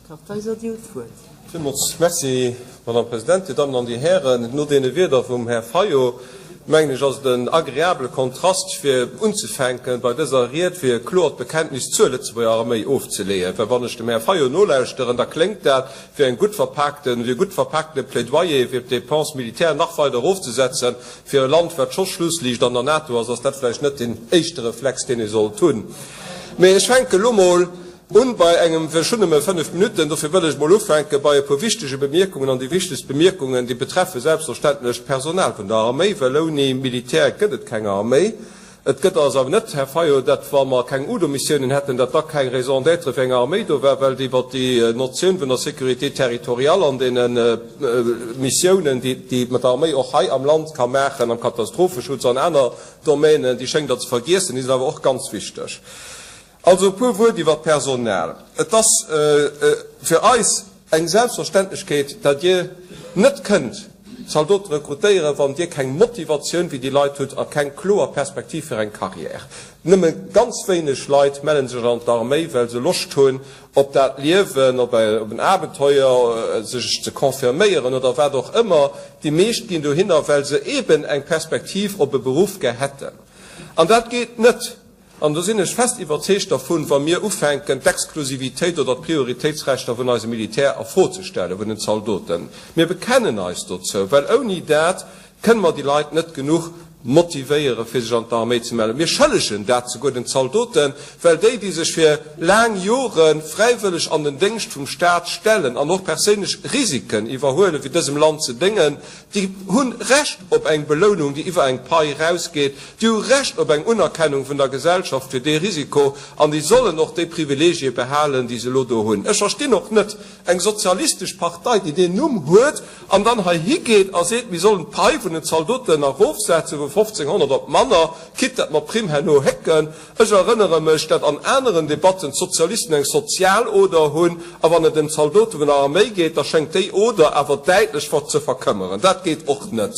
Kartheiser, Dir hutt d'Wuert. Villmools Merci, Madame President, Dir Dammen an Dir Hären. No deene Wierder vum Här Fayot, mengen ech, ass et en agreabele Kontrast, fir unzefänken bei dëser Ried, fir e kloert Bekenntnis zur Lëtzebuerger Arméi ofzeleeën. Well wann ech dem Här Fayot nolauschteren, da kléngt dat wéi eng gutt verpaakten, wéi e gutt verpaaktene Plädoyer, fir d'Dépenses militaires nach weider erofzesetzen. Fir e Land, wat scho Schlussliicht an der NATO ass, ass dat vläicht net deen éischte Reflex, deen ee sollt hunn. Mee ech fänke lo mol Un bei engem, ech hunn nëmme 5 Minutten, dofir wëll ech mol ufänke bei e puer wichtege Bemierkungen. An déi wichtegst Bemierkungen, déi betreffe selbstverständlech d'Personal vun der Arméi, well ouni Militär gëtt et keng Arméi. Et gëtt also awer net, Här Fayot, dat wa mer keng UDO-Missiounen hätten, dat da keng Raison d'être fir eng Arméi do war, well iwwert déi Notioun vun der Sécurité territoriale an deene Missiounen, déi d'Arméi och hei am Land ka maachen, am Katastropheschutz an aner Domänen, déi schéngt Der ze vergiessen, déi sinn awer och ganz wichteg. Also e puer Wuert iwwert d'Personal. Et ass fir eis eng Selbstverständlechkeet, datt Dir net kënnt Zaldote rekrutéieren, wann Dir keng Motivatioun fir déi Leit hutt a keng kloer Perspektiv fir eng Carrière. Nëmme ganz wéineg Leit melle sech an d'Arméi, well se Loscht hunn op dat Liewen, op en Abenteuer, sech ze confirméieren oder wat och ëmmer. Déi meescht ginn dohinner, well se eeben eng Perspektiv op e Beruff gär hätten. An dat geet net, An do sinn ech fest iwwerzeegt dervun, wa mir ufänken, d'Exklusivitéit oder d'Prioritéitsrechter vun eisem Militär a Fro ze stellen, vun den Zaldoten. Mir bekennen eis dozou, well ouni dat kënne mer déi Leit net genuch motivéieren, fir sech an d'Arméi ze mellen. Mir schëllegen dat souguer den Zaldoten, well déi, déi sech fir laang Jore fräiwëlleg an den Déngscht vum Stat stellen an och perséinlech Risiken iwwerhuelen, fir dësem Land ze déngen, Déi hunn Recht op eng Belounung, déi iwwer eng Pai erausgeet. Déi hu Recht op eng Unerkennung vun der Gesellschaft fir dee Risiko an déi sollen och déi Privilegie behalen, déi se elo do hunn. Ech verstinn och net eng sozialistesch Partei, déi deen Numm huet an dann hei higeet a seet, mir sollen d'Pai vun den Zaldoten erofsetze vu 1.500 op manner, quitte datt mer d'Primm herno hécken. Ech erënnere mech, dat an aneren Debatten d'Sozialisten eng sozial Oder hunn, a wann et ëm d'Zaldote vun der Arméi geet, da schéngt déi Oder awer däitlech ze verkëmmeren. Dat geet och net.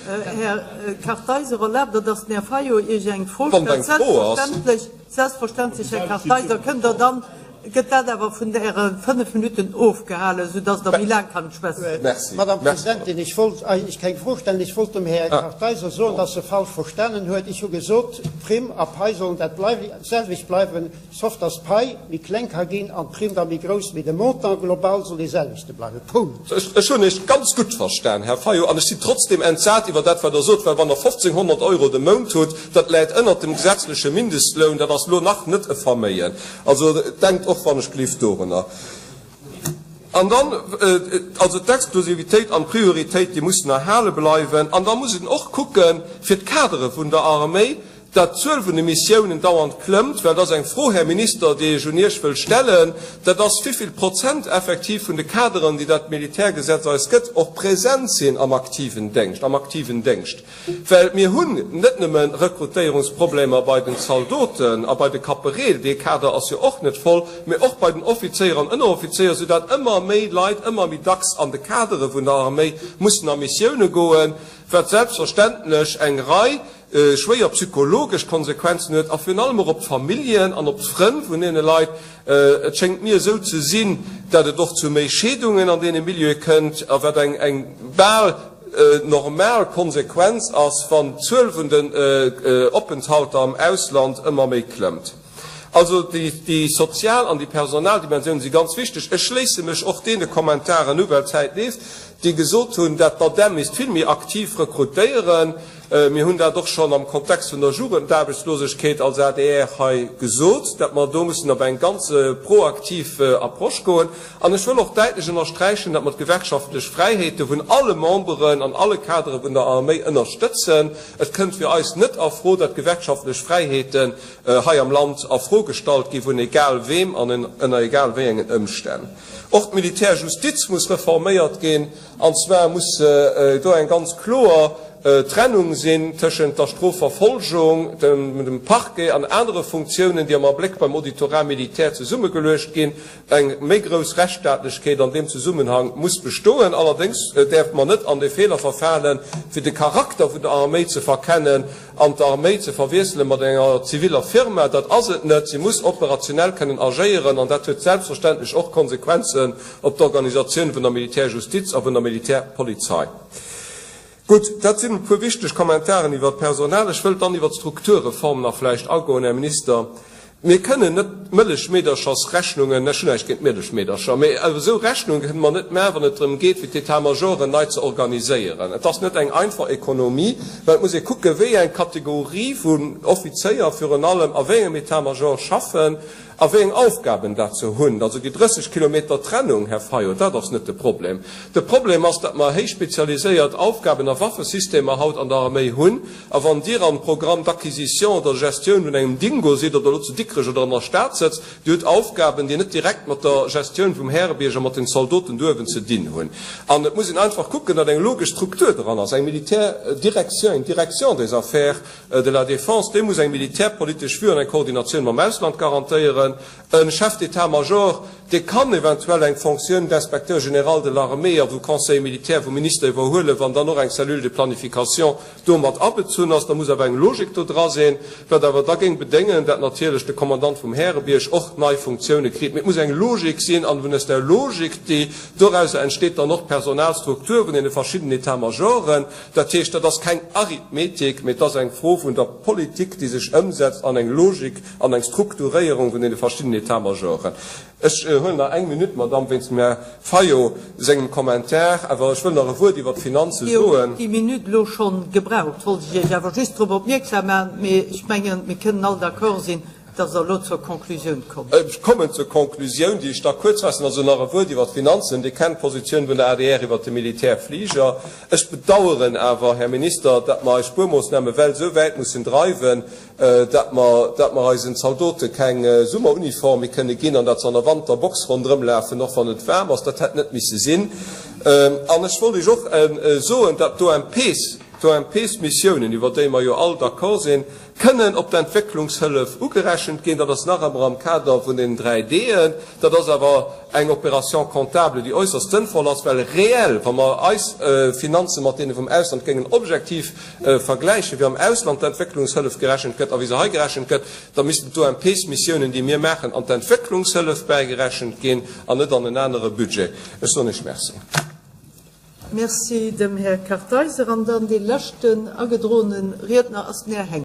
Här Kartheiser, erlaabt Der, dass den Här Fayot Iech eng Fro stellt? Selbstverständlech, selbstverständlech, Här Kartheiser, kënnt Der dann. Gëtt dat awer vun Äre 5 Minutten ofgehalen, soudass Der méi laang kann schwätzen. Madame Presidentin, ech wollt eigentlech keng Fro stellen. Ech wollt dem Här Kartheiser soen, dass e falsch verstanen huet. Ech hu gesot, Primm a Pai sollen dat selwecht bleiwen, sauf dass d'Pai méi kleng ka ginn an d'Primm da méi grouss, mee de Montant global soll dee selwechte bleiwen. Punkt. Ech hunn Iech ganz gutt verstan, Här Fayot, an ech sinn trotzdem entsat iwwer dat, wat Der sot, well wann Der 1.500 Euro de Mount hutt, dat läit ënnert dem gesetzleche Mindestloun, dat ass elo nach net e Verméien. Also denkt och wann ech gelift dorunner. An dann, also d'Exklusivitéit an d'Prioritéit, déi mussen erhale bleiwen. An da muss een och kucke fir d'Kadere vun der Arméi, dat d'Zuel vun de Missiounen dauernd klëmmt, well dat ass eng Fro, Här Minister, déi ech un Iech wëll stellen, dat ass, wivill Prozent effektiv vun de Kaderen, déi dat Militärgesetz eis gëtt, och present sinn am aktiven Déngscht, am aktiven Déngscht. Well mir hunn net nëmme Rekrutéierungsproblemer bei den Zaldoten a bei de Kapereel, dee Kader ass jo och net voll, mee och bei den Offizéier an Ënneroffizéier, soudatt ëmmer méi Leit ëmmer méi dacks an de Kadere vun der Arméi mussen a Missioune goen, wat selbstverständlech eng Rei schwéier psychologesch Konsequenzen huet a virun allem och op d'Familljen an op d'Frënn vun deene Leit. Et schéngt mir esou ze sinn, datt et och zu méi Scheedungen an deene Milieue kënnt, a wat eng bal normal Konsequenz ass, wann d'Zuel vun den Openthalter am Ausland ëmmer méi klëmmt. Also déi sozial an déi personal Dimensioun si ganz wichteg. Ech schléisse mech och deene Kommentaren u, well d'Zäit leeft, déi gesot hunn, dat d'ADEM misst vill méi aktiv rekrutéieren. Mir hunn dat och schonn am Kontext vun der Jugendaarbechtslosegkeet als adr hei gesot, dat mer do mussen op eng ganz proaktiv Approche goen. An ech wëll och däitlech ënnersträichen, datt mer d'gewerkschaftlech Fräiheete vun alle Memberen an alle Kadere vun der Arméi ënnerstëtzen. Et kënnt fir eis net a Fro, datt gewerkschaftlech Fräiheeten hei am Land a Fro gestallt gi vun egal weem an ënner egal wéi engen Ëmstänn. Och d'Militärjustiz muss reforméiert ginn, an zwar muss do eng ganz kloer. Trennung sinn tëschent der Strofverfolgung, dem Parquet an anere Funktiounen, déi am Abléck beim Auditorat militaire zesummegeluecht ginn. Eng méi grouss Rechtsstaatlechkeet an deem Zesummenhang muss bestoen. Allerdéngs däerfe mer net an de Feeler verfalen, fir de Charakter vun der Arméi ze verkennen an d'Arméi ze verwiessele mat enger ziviller Firma. Dat ass et net. Si muss operationell kënnen agéieren an dat huet selbstverständlech och Konsequenzen op d'Organisatioun vun der Militärjustiz a vun der Militärpolizei. Gutt, dat sinn e puer wichteg Kommentaren iwwert d'Personal. Ech wëllt dann iwwert d'Strukturreform nach vläicht agoen, Här Minister. Mir kënnen net Mëllechmeederchersrechnungen, ech hunn näischt géint Mëllechmeedercher, mä esou Rechnunge kënne mer net maachen, wann et drëm geet, fir d'État-majoren nei ze organiséieren. Et ass net eng einfach Ekonomie, well et muss ee kucken, wéi eng Kategorie vun Offizéier virun allem a wéi engem État-major schaffen A wéi eng Aufgaben dat se hunn. Also déi 30 Kilometer Trennung, Här Fayot, dat ass net de Problem. De Problem ass, datt mer héich spezialiséiert Aufgaben a Waffesystemer haut an der Arméi hunn. A wann Dir am Programme d'acquisition oder Gestioun vun engem Dingo sidd, ob Der elo zu Dikrech oder an der Stad sëtzt, Dir hutt Aufgaben, déi net direkt mat der Gestioun vum Härebierg a mat den Zaldoten do uewen ze dinn hunn. An et muss een einfach kucken, datt eng logesch Struktur dran ass, eng Militärdirektioun, eng Direction des affaires, de la Défense, dee muss eng militärpolitesch Vue an eng Koordinatioun mam Ausland garantéieren. E Chef d'état-major, dee kann eventuell eng Fonctioun d'inspecteur général de l'armée a vu Conseiller militaire vum Minister iwwerhuelen, wann dann och eng Cellule de planification do mat abezunn ass. Da muss awer eng Logik do dra sinn, wat awer da géing bedéngen, dat natierlech de Kommandant vum Härebierg och nei Funktioune kritt. Mee et muss eng Logik sinn, an aus där Logik, déi dorauser entsteet, dann och d'Personalstruktur vun deene verschiddenen État-majoren. Dat heescht, dat ass keng Arithmetik, mee et ass eng Fro vun der Politik, déi sech ëmsetzt an eng Logik, an eng Strukturéierung vun deene verschiddenen État-majoren. Ech huelen nach eng Minutt, Madamm, wéinst dem Här Fayot sengem Kommentar, awer ech wëll nach e Wuert iwwert d'Finanze Dir hutt soen. déi Minutt elo scho gebraucht, wollt ech Iech awer just drop opmierksam maachen. Mee ech mengen, mir kënnen all d'accord sinn, dass Der elo zur Konklusioun kommt. Ech kommen zur Konklusioun, déi ech da kuerz faassen. Also nach e Wuert iwwer d'Finanzen. Dir kennt d'Positioun vun der adr iwwert de Militärfliger. Ech bedauern awer, Här Minister, datt mer eis Spuermoossname well esou wäit mussen dreiwen, datt mer, datt mer eisen Zaldote keng Summeruniform méi kënne ginn an datt se an der Wanterbox ronderëmlafen, och wann et waarm ass. Dat hätt net misse sinn. An ech wollt Iech och soen, datt d'OMPs, d'OMPs-Missiounen, iwwer déi mer jo all d'accord sinn, Kënnen op d'Entwécklungshëllef ugerechent ginn. Dat ass nach ëmmer am Kader vun den 3 D'en. Dat ass awer eng Opération comptable, déi äusserst sënnvoll ass, well reell, wa mer eis Finanze mat deene vum Ausland géingen objektiv vergläichen, wéi am Ausland d'Entwécklungshëllef gerechent gëtt a wéi se hei gerechent gëtt, da missten d'OMPs-Missiounen, déi mir maachen, an d'Entwécklungshëllef bäigerechent ginn an net an en anere Budget. Ech soen Iech Merci. Merci dem Här Kartheiser. An dann dee leschten agedroene Riedner ass den Här Henckes.